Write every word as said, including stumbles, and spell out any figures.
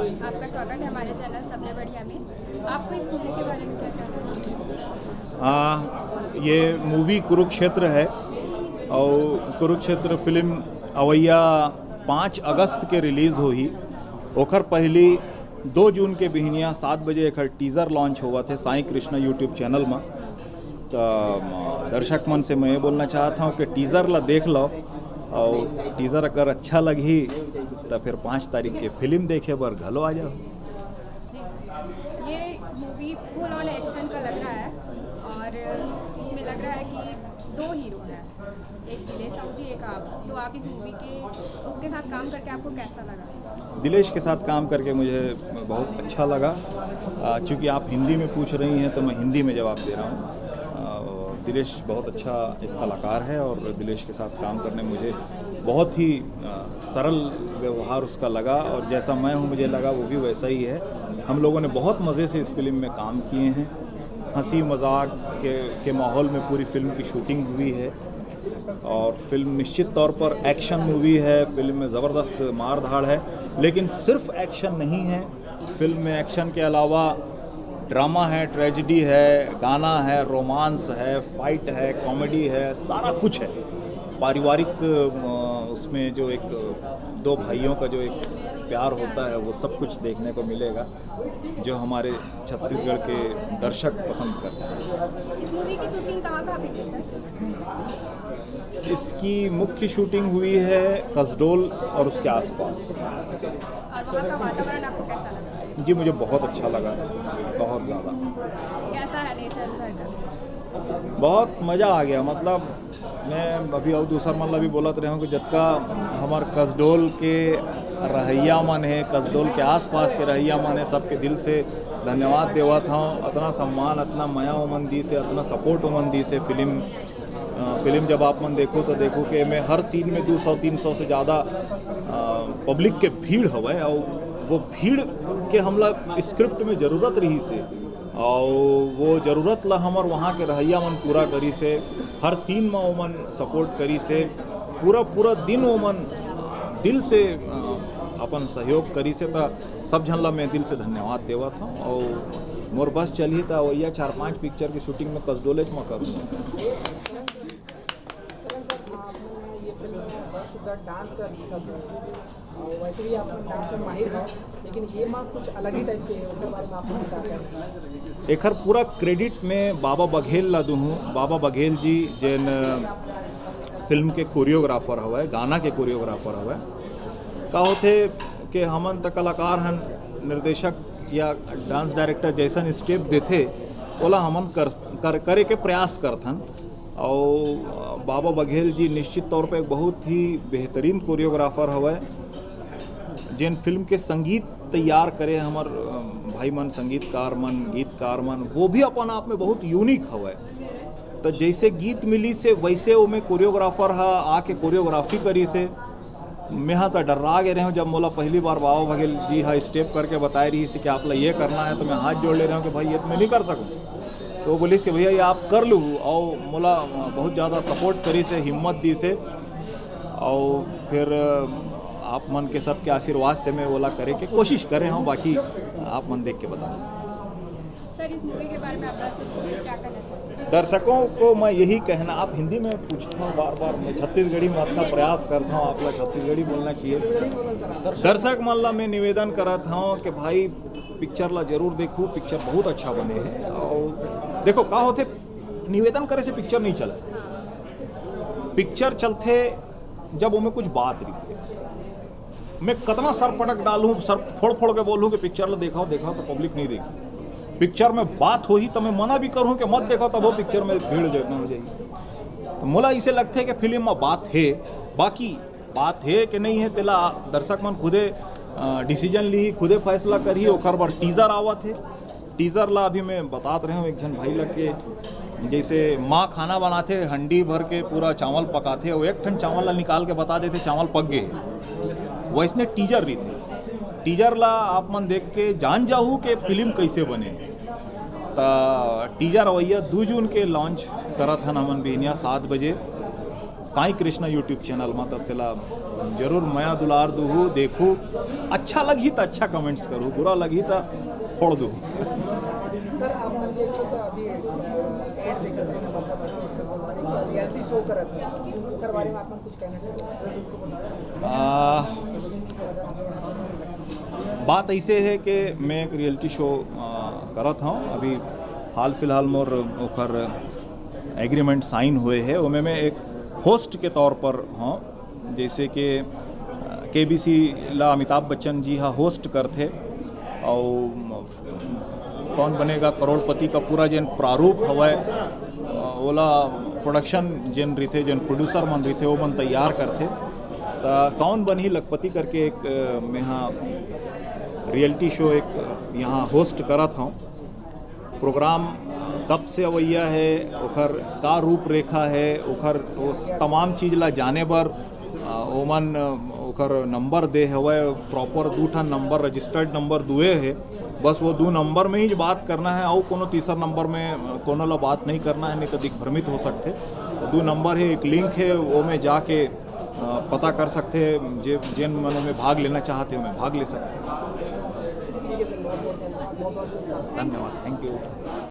आपका स्वागत है हमारे चैनल सबले बढ़िया में। आपको इस मूवी के बारे में क्या कहना है? आ, ये मूवी कुरुक्षेत्र है और कुरुक्षेत्र फिल्म अवैया पाँच अगस्त के रिलीज होही। ओखर पहली दो जून के बिहनिया सात बजे एखर टीजर लॉन्च होवत हे साईं कृष्णा YouTube चैनल म। त म, दर्शक मन से मैं ये बोलना चाहत हूँ कि टीजर ला देख लो और टीजर अगर अच्छा लगही त फिर पाँच तारीख के फिल्म देखे बर घलो आ जाओ। ये मूवी फुल ऑन एक्शन का लग रहा है और इसमें लग रहा है कि दो हीरो हैं, एक दिलेश साहू जी, एक आप। तो आप इस मूवी के, उसके साथ काम करके आपको कैसा लगा? दिलेश के साथ काम करके मुझे बहुत अच्छा लगा। आ, चूँकि आप हिंदी में पूछ रही हैं तो मैं हिंदी में जवाब दे रहा हूँ। आ, दिलेश बहुत अच्छा एक कलाकार है और दिलेश के साथ काम करने में मुझे बहुत ही आ, सरल व्यवहार उसका लगा और जैसा मैं हूँ मुझे लगा वो भी वैसा ही है। हम लोगों ने बहुत मज़े से इस फिल्म में काम किए हैं। हंसी मजाक के, के माहौल में पूरी फिल्म की शूटिंग हुई है और फिल्म निश्चित तौर पर एक्शन मूवी है। फिल्म में ज़बरदस्त मार धाड़ है, लेकिन सिर्फ एक्शन नहीं है। फिल्म में एक्शन के अलावा ड्रामा है, ट्रेजेडी है, गाना है, रोमांस है, फाइट है, कॉमेडी है, सारा कुछ है। पारिवारिक अ, उसमें जो एक दो भाइयों का जो एक प्यार होता है वो सब कुछ देखने को मिलेगा, जो हमारे छत्तीसगढ़ के दर्शक पसंद करते हैं। इस मूवी की शूटिंग कहाँ कहाँ पे हुई सर? इसकी मुख्य शूटिंग हुई है कसडोल और उसके आसपास। और वहाँ का वातावरण आपको कैसा लगा? जी, मुझे बहुत अच्छा लगा, बहुत ज़्यादा। कैसा है नेचर उधर का? बहुत मज़ा आ गया। मतलब मैं अभी और दूसर मन ला भी बोलत रहे हूँ कि जतका हमार कसडोल के रहैया मन है, कसडोल के आसपास के रहैया मन है, सबके दिल से धन्यवाद देवत हूँ। इतना सम्मान, इतना मया ओमन दी से, इतना सपोर्ट ओमन दी से। फिल्म अ, फिल्म जब आप मन देखो तो देखो कि मैं हर सीन में दो सौ तीन सौ से ज़्यादा पब्लिक के भीड़ हवय और वो भीड़ के हमला स्क्रिप्ट में ज़रूरत रही से और वो ज़रूरत ला हमर वहाँ के रहैया मन पूरा करी से, हर सीन में ओमन सपोर्ट करी से, पूरा पूरा दिन ओमन दिल से अ, अपन सहयोग करी से। त सब झन ला मैं दिल से धन्यवाद देवत हूँ और मोर बस चलही त अवैया चार पांच पिक्चर की शूटिंग में कसडोलेच म करूँ। करण सर, आपने ये फिल्म में बहुत सुंदर डांस कर दिखा था और वैसे भी आप डांस में माहिर हो, लेकिन ये माँ कुछ अलग ही टाइप के है, उनके बारे में आप कुछ बताते हैं? एखर पूरा क्रेडिट में बाबा बघेल ला दूहूँ। बाबा बघेल जी जेन अ, फिल्म के कोरियोग्राफर हवय, गाना के कोरियोग्राफर हवय। का होथे कि हमन त कलाकार हन, निर्देशक या डांस डायरेक्टर जैसन स्टेप देथे ओला हमन कर, कर करे के प्रयास करथन। और बाबा बघेल जी निश्चित तौर पे एक बहुत ही बेहतरीन कोरियोग्राफर हवय। जेन फिल्म के संगीत तैयार करे हमर अ, भाई मन, संगीतकार मन, गीतकार मन, वो भी अपन आप में बहुत यूनिक हवय। तो जैसे गीत मिली से वैसे ओमे कोरियोग्राफर हा आके कोरियोग्राफी करी से। मैं हा तो डर्रा गे रहे हूँ जब मोला पहली बार बाबा बघेल जी हा स्टेप करके बताए रही से कि आप ला ये करना है, तो मैं हाथ जोड़ ले रहे हूँ कि भाई ये तो मैं नहीं कर सकूँ। तो वो बोलिस कि भैया ये आप कर लू, और मोला बहुत ज़्यादा सपोर्ट करी से, हिम्मत दी से, और फिर आप मन के सबके आशीर्वाद से मैं ओला करे के कोशिश करे हूँ। बाकी आप मन देख के बताओ। सर, इस मूवी के बारे में आप दर्शकों से क्या कहना चाहते हैं? दर्शकों को मैं यही कहना, आप हिंदी में पूछता हूँ बार बार, मैं छत्तीसगढ़ी में अपना प्रयास करता हूँ, आप लोग छत्तीसगढ़ी बोलना चाहिए। दर्शक मन ला मैं निवेदन करत हूँ कि भाई पिक्चर ला जरूर देखू, पिक्चर बहुत अच्छा बने है। और देखो का होथे, निवेदन करे से पिक्चर नहीं चला, पिक्चर चलथे जब ओमे कुछ बात रहिथे। मैं कतना सर पटक डालूँ, सर फोड़ फोड़ के बोलूँ कि पिक्चर ला देखाओ, देखाओ, तो पब्लिक नहीं देखी। पिक्चर में बात होही तो मैं मना भी करूँ कि मत देखाओ, तब वो पिक्चर में भीड़ जमा हो जाएगी। तो मोला इसे लगथे कि फिल्म में बात है, बाकी बात है कि नहीं है, तेला दर्शक मन खुदे डिसीजन ली, खुदे फैसला करही। ओकर बर टीजर आवत है। टीजर ला अभी मैं बतात रहे हूँ एक झन भाई लग के, जैसे माँ खाना बनाथे, हंडी भर के पूरा चावल पकाथे, वो एक ठन चावल ला निकाल के बता देथे चावल पक गए, वैसने टीजर रहिथे। टीजर ला आप मन देख के जान जाहू के फिल्म कैसे बने। त टीजर अवैया दू जून के लॉन्च करत हन हमन बिहनिया सात बजे। साईं कृष्णा YouTube चैनल म, त तेला जरूर मया दुलार दुहू, देखू। अच्छा लगही त अच्छा कमेंट्स करू, बुरा लगही त फोड़ दुहू। सर, आप मन देख तो अभी एड देखत रहे, मतलब रियलिटी शो करत रहे, ओकर बारे में आप मन कुछ कहना चाहते हैं? आ, बात ऐसे है कि मैं एक रियलिटी शो आ, करत हूँ। अभी हाल फिलहाल मोर ओकर एग्रीमेंट साइन हुए है, ओमे मैं एक होस्ट के तौर पर हूँ। जैसे कि केबीसी ला अमिताभ बच्चन जी हा होस्ट करथे, और कौन बनेगा करोड़पति का पूरा जेन प्रारूप हवय, ओला प्रोडक्शन जेन रहिथे, जेन प्रोड्यूसर मन रहिथे, वो मन तैयार करथे। त कौन बनही लखपति करके एक मैं हा रियलिटी शो एक यहाँ होस्ट करत हूँ। प्रोग्राम कब से अवैया है, ओकर का रूपरेखा है, ओकर वो तमाम चीज ला जाने बर अ, ओमन अ, ओकर नंबर दे हवय, प्रॉपर दू ठन नंबर, रजिस्टर्ड नंबर दुए है। बस वो दू नंबर में ही बात करना है, अउ कोनो तीसर नंबर में अ, कोनो ला बात नहीं करना है, नहीं तो दिग्भ्रमित हो सकथे। तो दू नंबर है, एक लिंक है, वो में जाके अ, पता कर सकथे, जे जेन मन में भाग लेना चाहथे, ओमे भाग ले सकथे। धन्यवाद, थैंक यू।